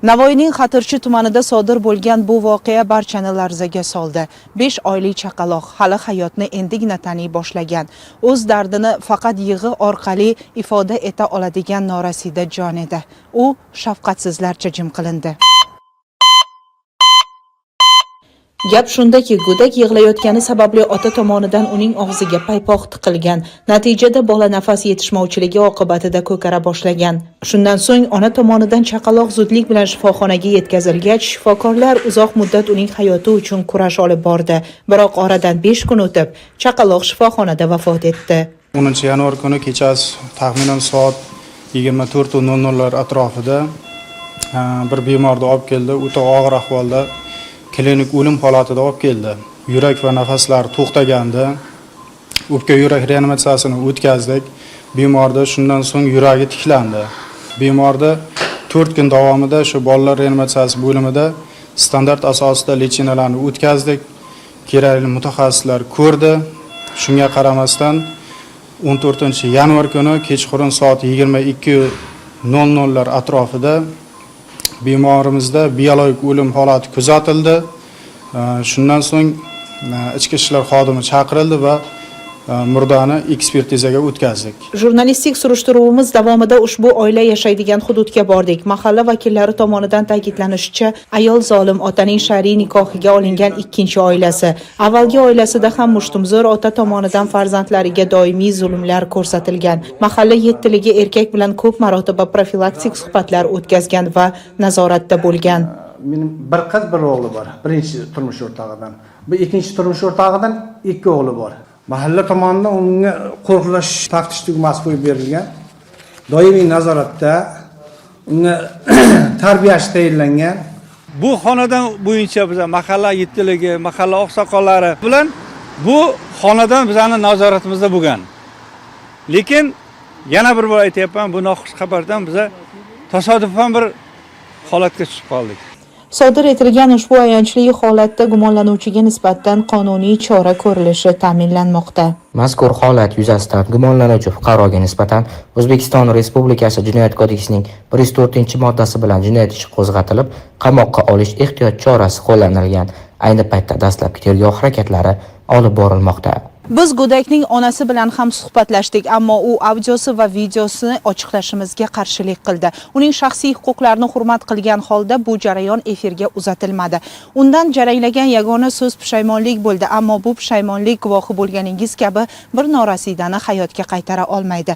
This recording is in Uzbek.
Navoiyning Xatirchi tumanida sodir bo'lgan bu voqea barchani larzaga soldi. 5 oylik chaqaloq hali hayotni endigina taniy boshlagan. O'z dardini faqat yig'i orqali ifoda eta oladigan norasida jon edi. U shafqatsizlarcha jim qilindi. Gap shundaki, go'dak yig'layotgani sababli ota tomonidan uning og'ziga paypoq tiqilgan. Natijada bola nafas yetishmovchiligi oqibatida ko'kara boshlagan. Shundan so'ng ona tomonidan chaqaloq zudlik bilan shifoxonaga yetkazilgach, shifokorlar uzoq muddat uning hayoti uchun kurash olib bordi. Biroq oradan 5 kun o'tib, chaqaloq shifoxonada vafot etdi. 10 yanvar kuni kechasi taxminan soat 24:00 lar atrofida bir bemorni olib keldi. O'ta og'ir ahvolda, klinik o'lim holatida olib keldi. Yurak va nafaslari to'xtagandi. O'pka yurak reanimatsiyasini o'tkazdik. Bemorda shundan so'ng yuragi tiklandi. Bemorda 4 kun davomida shu bolalar reanimatsiyasi bo'limida standart asosida лечения larni o'tkazdik. Kerakli mutaxassislar ko'rdi. Shunga qaramasdan 14 yanvar kuni kechqurun soat 22:00 lar atrofida bemorimizda biologik o'lim holati kuzatildi. Shundan so'ng ichki ishlar xodimi chaqirildi va murdani ekspertizaga o'tkazdik. Jurnalistik surishtiruvimiz davomida ushbu oila yashaydigan hududga bordik. Mahalla vakillari tomonidan ta'kidlanishicha, ayol zolim otaning shar'iy nikohiga olingan ikkinchi oilasi. Avvalgi oilasida ham mushtumzo'r ota tomonidan farzandlariga doimiy zulmlar ko'rsatilgan. Mahalla yettiligi erkak bilan ko'p marotaba profilaktik suhbatlar o'tkazgan va nazoratda bo'lgan. Mening bir qiz, bir o'g'li bor. Birinchi turmush o'rtog'idan. Bu ikkinchi turmush o'rtog'idan ikki o'g'li bor. Mahalla tomonidan unga qo'riqlash taftish tugmasi qo'yib berilgan. Doimiy nazoratda unga tarbiyachi tayinlangan. Bu xonadon bo'yicha biza mahalla yettiligi, mahalla oqsoqollari bilan bu xonadon bizani nazoratimizda bo'lgan. Lekin yana bir bor aytyapman, bu noxush xabardan biza tasodifan bir holatga tushib qoldik. Sodir etilgan ushbu ayanchli holatda gumonlanuvchiga nisbatan qonuniy chora ko'rilishi ta'minlanmoqda. Mazkur holat yuzasidan gumonlanuvchi fuqaroga nisbatan O'zbekiston Respublikasi Jinoyat kodeksining 104-moddasi bilan jinoyat ishi qo'zg'atilib, qamoqqa olish ehtiyot chorasi qo'llanilgan. Ayni paytda dastlabki tergov harakatlari olib borilmoqda. Biz go'dakning onasi bilan ham suhbatlashdik, ammo u audiosi va videosini ochiqlashimizga qarshilik qildi. Uning shaxsiy huquqlarini hurmat qilgan holda bu jarayon efirga uzatilmadi. Undan jaranglagan yagona so'z pushaymonlik bo'ldi, ammo bu pushaymonlik, guvohi bo'lganingiz kabi, bir norasidani hayotga qaytara olmaydi.